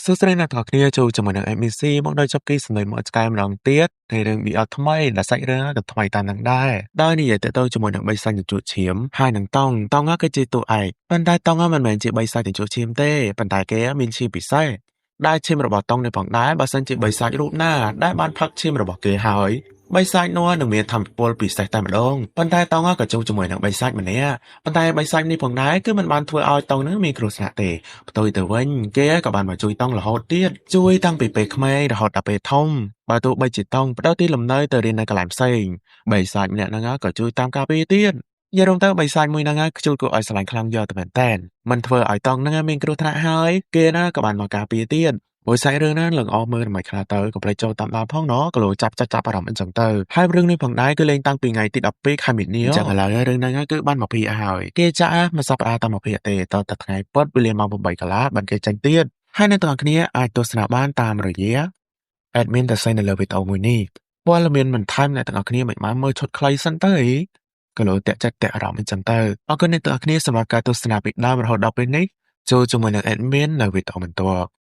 សួស្តីអ្នកទាំងអស់គ្នាចូលជាមួយនឹង ABC មកដល់ចប់គីសំណេរមកឆ្កែម្ដងទៀតនៃរឿង BL ថ្មីដែលសាច់រឿងក៏ថ្មីតាមនឹងដែរដោយនិយាយទៅទៅជាមួយនឹងបីសាច់ជញ្ជក់ឈាមហើយនឹងតង់តង់គឺជាតួឯកប៉ុន្តែតង់មិនមែនជាបីសាច់ជញ្ជក់ឈាមទេប៉ុន្តែគេមានឈាមពិសេសដែលឈាមរបស់តង់នេះផងដែរបើសិនជាបីសាច់រូបណាដែលបានផឹកឈាមរបស់គេហើយបិសាចនោះនឹងមានធម៌ពលពិសេសតែម្ដងប៉ុន្តែតង់ក៏ចូលជាមួយនឹងបិសាចម្នាក់ប៉ុន្តែបិសាចនេះផងដែរគឺមិនបានធ្វើឲ្យតង់នឹងមានគ្រោះថ្នាក់ទេផ្ទុយទៅវិញគេក៏បានមកជួយតង់រហូតទៀតជួយតាំងពីពេលក្មេងរហូតដល់ពេលធំបើទោះបីជាតង់ប្ដូរទីលំនៅទៅរៀននៅកន្លែងផ្សេងបិសាចម្នាក់ហ្នឹងក៏ជួយតាមការពារទៀតនិយាយរួមទៅបិសាចមួយហ្នឹងខ្ជូតគួរឲ្យស្រឡាញ់ខ្លាំងយកតែមែនតែនមិនធ្វើឲ្យតង់ហ្នឹងមានគ្រោះថ្នាក់ហើយគេណាក៏បានមកការពារទៀតព្រោះសាច់រឿងហ្នឹងលងអមើលមិនខ្លះទៅកុំភ្លេចចូលតាមដានផងណក៏លោចាប់ចាប់ចាប់អារម្មណ៍អញ្ចឹងទៅហើយរឿងនេះផងដែរគឺលេងតាំងពីថ្ងៃទី12ខែមីនាអញ្ចឹងឥឡូវរឿងហ្នឹងគឺបានមកពីហើយគេចាក់មួយសប្តាហ៍តាមមួយភាគទេតតែថ្ងៃពុធវេលាម៉ោង8កន្លះបានគេចេញទៀតហើយអ្នកទាំងអស់គ្នាអាចទស្សនាបានតាមរយៈ admin តែផ្សេងនៅលើវីដេអូមួយនេះព័ត៌មានបន្ថែមអ្នកទាំងអស់គ្នាមិនបានមើលឈុតខ្លីសិនទៅអីក៏លោតាក់ចិត្តតាក់អារម្មណ៍អញ្ចឹងទៅអរគុណអ្នកទាំងអស់គ្នាសម្រាប់ការទស្សនាពីដើមរហូតដល់ពេលនេះចូលជាមួយនឹង admin នៅវីដេអូបន្ទាប់។